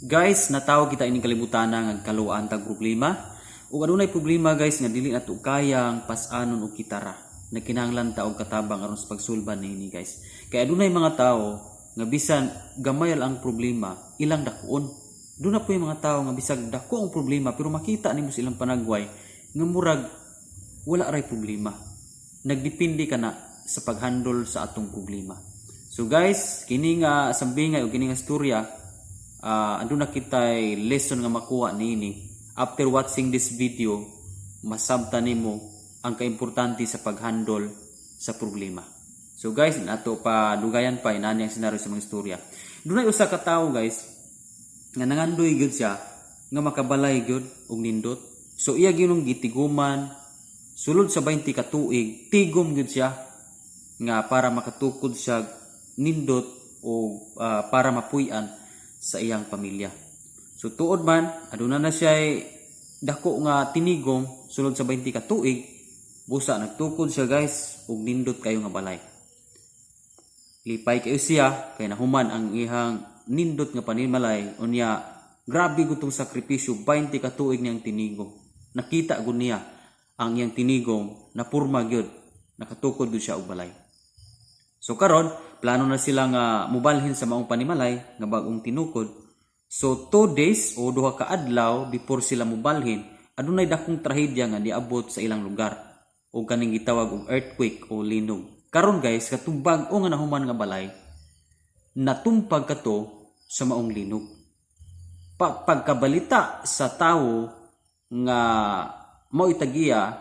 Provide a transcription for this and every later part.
Guys, natawo kita ining kalibutan nga kaluan tag problema. Ug adunay problema, guys, nga dili nato kayang pas-anon og kita ra. Nagkinahanglan ta og katabang aron sa pagsulban niini, guys. Kay adunay mga tawo nga bisan gamay ang problema, ilang dakuon. Duna poy mga tawo nga bisag dako ang problema, pero makita nimo sa ilang panagway nga murag wala ray problema. Nagdepende ka na sa paghandle sa atong problema. So guys, kini nga sambingay o kini nga storya, andun na kitay lesson nga makuha niini. After watching this video, masabtan nimo ang kaimportante sa paghandle sa problema. So guys, nato pa dugayan pa inani ang senaryo sa mga istorya. Dunay usa ka tawo, guys, nga nangandoy gyud siya nga makabalay gyud og nindot. So iya gyud gitiguman sulod sa 20 ka tuig, tigom gyud siya nga para makatukod siya nindot o para mapuy-an sa iyang pamilya. So tuod man, aduna na siya dako nga tinigom sulod sa 20 ka tuig, busa nagtukod siya, guys, og nindot kayo nga balay. Lipay kayo siya kay nahuman ang iyang nindot nga panimalay. Unya grabe gud tong sakripisyo, 20 ka tuig niyang tinigom. Nakita gud niya ang iyang tinigom na purma gyud, nakatukod gud siya og balay. So karon, plano na sila nga mubalhin sa maong panimalay nga bag-ong tinukod. So 2 days o 2 ka adlaw before sila mubalhin, adunay dakong trahedya nga niabot sa ilang lugar o kaning gitawag og earthquake o linog. Karon guys, katong bag-o nga nahuman nga balay, natumpag kato sa maong linog. Pagkabalita sa tawo nga mao itagiya,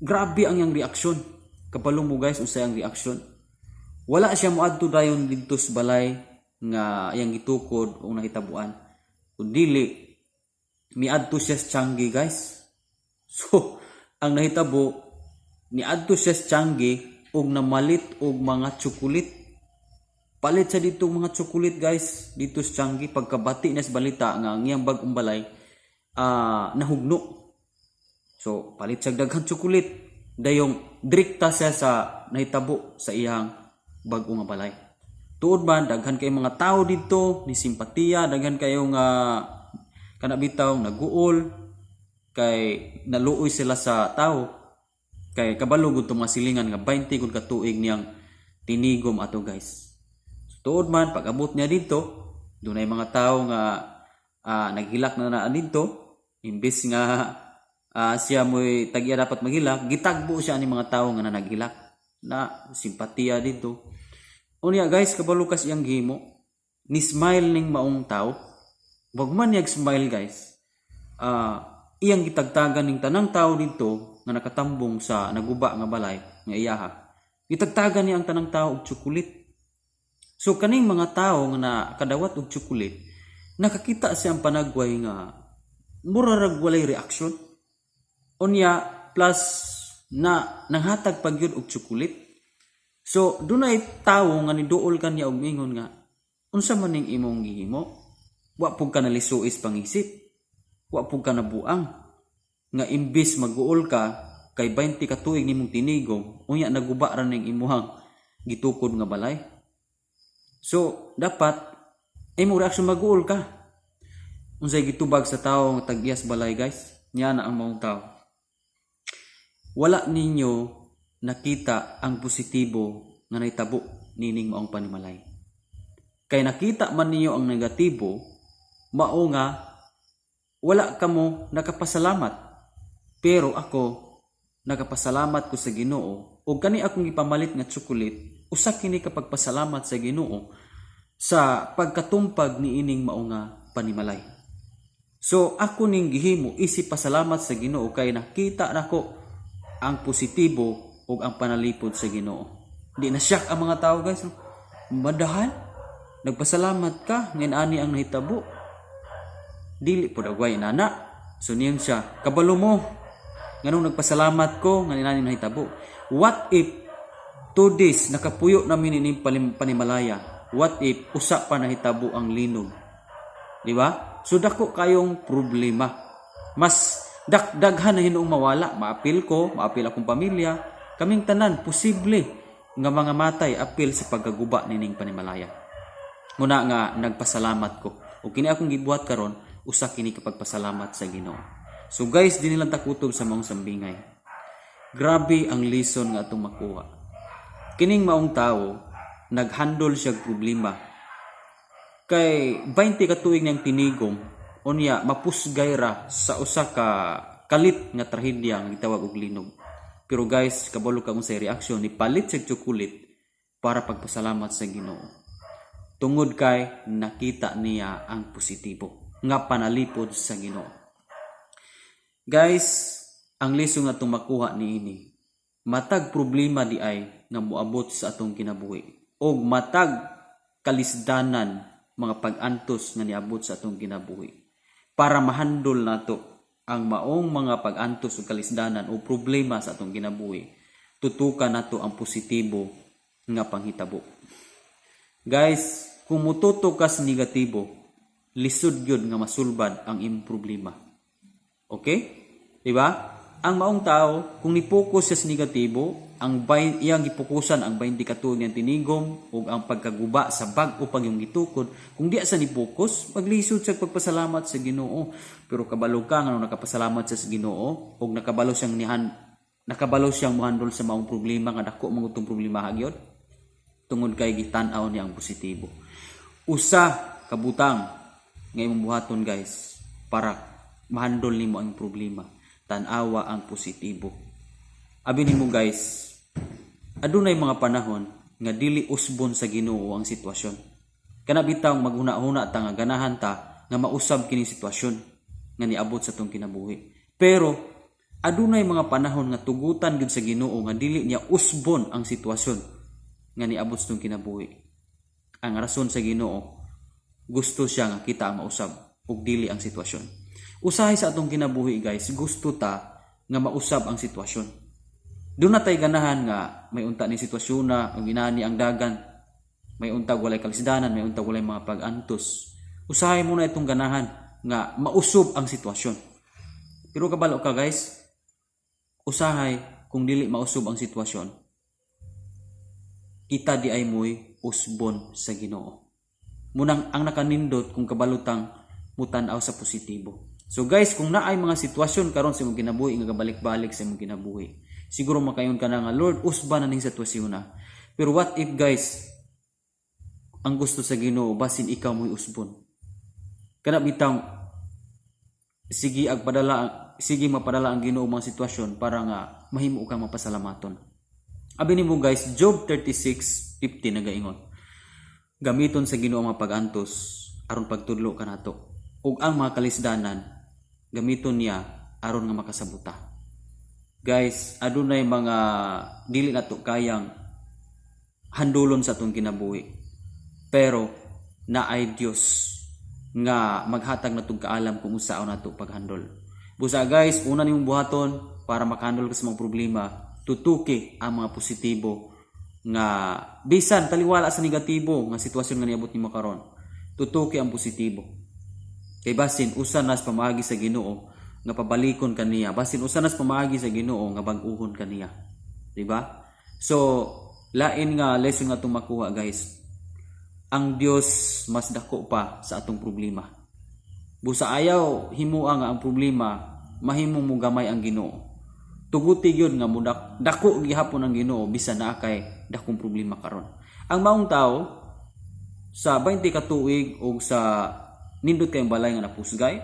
grabe ang iyang reaksyon. Kabalo mo, guys, unsay ang reaksyon? Wala siya moadto dayon didto sa balay nga iyang gitukod o nahitabuan. Kun dili, miadto siya sa Changi, guys. So, ang nahitabo, niadto siya sa Changi og namalit og mga tsokolit. Palit sa dito mga tsokolit, guys, dito sa Changi pagkabati niya sa balita nga ang iyang bag-ong balay nahugno. So, palit siya daghan tsokolit. Dayong direkta siya sa nahitabo sa iyang bag-o nga balay. Tuod man, daghan kay mga tao dito ni simpatiya, daghan kayo nga kana bitaw naguol kay naluoy sila sa tao kay kabalo gud tong mga silingan nga 20 gud ka tuig niyang tinigom ato, guys. So, tuod man, pag abot niya dito, dunay mga tao nga naghilak na na dito, imbes nga siya mo'y tag-iya dapat maghilak, gitagbo siya ni mga tao nga na naghilak na simpatiya dito. Unya guys, kabalo kas iyang gihimo, ni smile ning maong tao. Wag man niyag smile, guys. Iyang gitagtagan ning tanang tao dito nga nakatambong sa naguba nga balay nga iyaha. Gitagtagan niya ang tanang tao og tsokolit. So kaning mga tao nga nakadawat og tsokolit, nakakita siya ang panagway nga mura rag walay reaksyon. Unya plus na nanghatag pa gyud og tsokolit. So dunay tawo nga niduol kaniya og mingon nga, "Unsa man ning imong gihimo? Wa pud ka nalisuis pangisip. Wa pud ka nabuang nga imbis maguol ka kay 20 ka tuig nimong tinigom, unya naguba ra ning imuhang gitukod nga balay. So dapat imong reaksyon, maguol ka." Unsay gitubag sa tawo nga tag-iyas balay, guys? Niya na ang maong tao, "Wala ninyo nakita ang positibo nga nahitabo nining maong panimalay. Kay nakita man ninyo ang negatibo, mao nga wala kamo nakapasalamat. Pero ako, nakapasalamat ko sa Ginoo ug kani akong ipamalit nga tsokolit, usa kini ka pagpasalamat sa Ginoo sa pagkatumpag niining mao nga panimalay. So ako ning gihimo isip pasalamat sa Ginoo kay nakita nako ang positibo ug ang panalipod sa Ginoo." Di na shock ang mga tao, guys, no? "Madahan nagpasalamat ka ngayon ani ang nahitabo? Dili po agway nana." So niyon siya, "Kabalo mo nganong nagpasalamat ko nga ani nahitabo? What if 2 days nakapuyo namin ini panimalaya? What if usa pa nahitabo ang linog? Di ba? So dako kayong problema. Mas daghan na hinuong mawala. Maapil ko, maapil akong pamilya, kaming tanan posible nga mga matay apil sa pagkaguba nining panimalaya." Muna nga nagpasalamat ko. Ug kini akong gibuhat karon, usa kini ka pagpasalamat sa Ginoo. So guys, dinhi lang ta kutob sa maong sambingay. Grabe ang lesson nga atong makuha. Kining maong tawo, naghandle siya problema. Kay 20 ka tuig niyang tinigom, unya mapusgay ra sa usa ka kalit nga trahedya nga gitawag og linog. Pero guys, kabalo ka kung sa reaksyon, ni palit siya chocolate para pagpasalamat sa Ginoo. Tungod kay nakita niya ang positibo nga panalipod sa Ginoo. Guys, ang lesson nga atong makuha niini, matag problema di ay nga moabot sa atong kinabuhi og matag kalisdanan, mga pag-antos nga niabot sa atong kinabuhi, para mahandol nato ang maong mga pag-antos ug kalisdanan o problema sa atong kinabuhi, tutukan nato ang positibo nga panghitabo. Guys, kung mututok ka sa negatibo, lisod gyud nga masulbad ang imong problema. Okay? Di ba? Ang maong tao, kung ni-focus siya sa negatibo, ang bay, iyang gipokusan ang 20 ka tuig niyang tinigom ug ang pagkaguba sa bag-o pag yung gitukod, kung di sa ni-focus, maglisod siya pagpasalamat sa Ginoo. Pero kabalo ka nga nakapasalamat siya sa Ginoo ug nakabalo siyang mohandol sa maong problema nga dako man itong problema gyud tungod kay gitan-aw niya ang positibo. Usa ka butang nga imong buhaton, guys, para mahandol nimo ang problema: tan-awa ang positibo. Abi nimo, guys, adunay mga panahon nga dili usbon sa Ginoo ang sitwasyon. Kana bitaw maghuna-huna ta nga ganahan ta nga mausab kining sitwasyon nga niabot sa atong kinabuhi. Pero adunay mga panahon nga tugutan gyud sa Ginoo nga dili niya usbon ang sitwasyon nga niabot sa atong kinabuhi. Ang rason sa Ginoo, gusto siya nga kita ang mausab ug dili ang sitwasyon. Usahay sa atong kinabuhi, guys, gusto ta nga mausab ang sitwasyon. Duna tay ganahan nga may unta ni sitwasyon na ang inani ang dagan, may untag walay kalisdanan, may untag walay mga pag-antos. Usahay mo na itong ganahan nga mausab ang sitwasyon. Pero kabalo ka, guys, usahay kung dili mausab ang sitwasyon, kita di ay mo'y usbon sa Ginoo. Munang ang nakanindot kung kabalutang mutan-aw sa positibo. So guys, kung naay mga sitwasyon karon sa imong kinabuhi nga gabalik-balik sa imong kinabuhi, siguro makaingon ka na nga, "Lord, usba na ning sitwasyon na." Pero what if, guys, ang gusto sa Ginoo basin ikaw mo'y usbon? Kana bitang sige mapadala ang Ginoo mga sitwasyon para nga mahimo kang mapasalamaton. Abi nimo, guys, Job 36:50 nagaingon: "Gamiton sa Ginoo ang mga pag-antos aron pagtudlo kanato, ug ang mga kalisdanan gamiton niya aron nga makasabuta." Guys, adunay mga dili nato kayang handulon sa atong kinabuhi. Pero naay Dios nga maghatag natong kaalam kung unsaon nato paghandol. Busa guys, una nimong buhaton para makahandol ka sa mga problema, tutuki ang mga positibo nga bisan taliwala sa negatibo nga sitwasyon nga niabot nimo karon. Tutuki ang positibo. Kay basin usa nas pamaagi sa Ginoo nga pabalikon kaniya. Basin usa nas pamaagi sa Ginoo nga bag-uhon kaniya. Di ba? So, lain nga lesson nga atong makuha, guys. Ang Dios mas dako pa sa atong problema. Busa ayaw himua nga ang problema mahimong mo gamay ang Ginoo. Tuguti gyud nga mudak dako gihapon ang Ginoo bisan naa kay dakong problema karon. Ang maong tao sa 20 ka tuig og sa nindot kayong balay nga napusgay,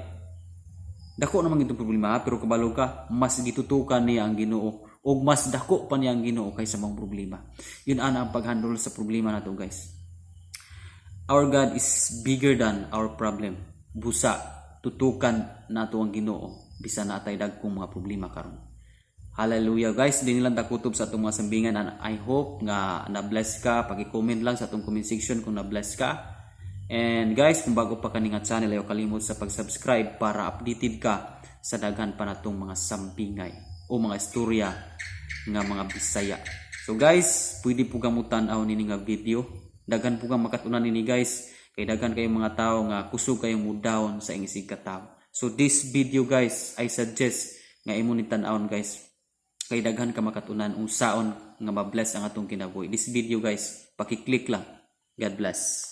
dako naman itong problema, pero kabalo ka mas gitutukan niya ang Ginoo ug mas dako pa niya ang Ginoo kaysa mga problema. Yun ana ang paghandle sa problema nato, guys. Our God is bigger than our problem. Busa tutukan nato ang Ginoo bisan natay dagkong mga problema karon. Hallelujah, guys, dinhi lang ta kutob sa atong mga sambingan and I hope nga na-bless ka. Paki-comment lang sa atong comment section kung na-bless ka. And guys, kung bago pa kani nga channel, ayaw kalimot sa pag-subscribe para updated ka sa daghan pa natong mga sambingay o mga istorya nga mga Bisaya. So guys, pwede po kang mutan-aw nini nga video. Daghan po kang makatunan nini, guys. Kay daghan kayong mga tao nga kusog kayong mo down sa inyong katao. So this video, guys, I suggest nga imo ni tan-awon, guys. Kay daghan ka makatunan unsaon nga ma-bless ang atong kinabuhi. This video, guys, paki-click lang. God bless.